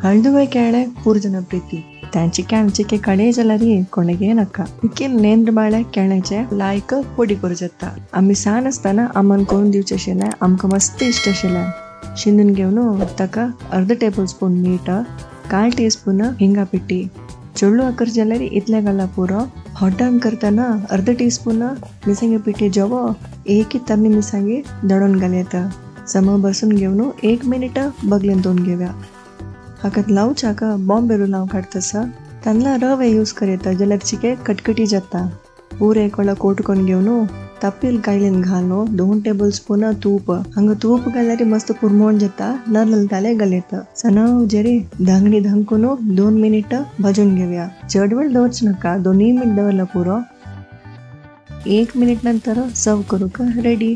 हळदुवे केळे पुरजन प्रीती त्यांची केळचे कडे जाल्यार कोणगे नाका. पिकील नेंद्र बाळे केळ्याचे लायक पोडी करू जाता. आमी सान आसतना आमान करून दिवचे आशिल्लें, आमकां मस्त इश्ट आशिल्लें. शिंदून घेवन ताका अर्द टेबल स्पून मीठ, काल टी स्पून हिंगा पिट्टी, चेडू आकर जाल्यार इतलें घाला पुरो. हॉटान करतना अर्द टी स्पून मिरसांगे पिट्टी जवो एक तरणी मिरसांगे दडोवन घालयता. सम बसून घेवन 1 मिनिट बगलेन दोन घेवया. हाका लावच्याक बॉम्बे लाव काडतसा तांदळा रवे यूज करता जाल्यार चिके कटकटी जाता. पुरे कोळा कोट करून घेवन तापील कायलेन घालो 2 टेबल स्पून तूप. हांगा तूप घाल्यार मस्त पुरमोण जाता. नरल ताले घालयता. सना उजेरी धांगडी धांकून 2 मिनिट भाजून घेवया. चड वेळ दवरच नाका, 2 मिनिट दवरला पुरो. 1 मिनिट नंतर सर्व करूक रेडी.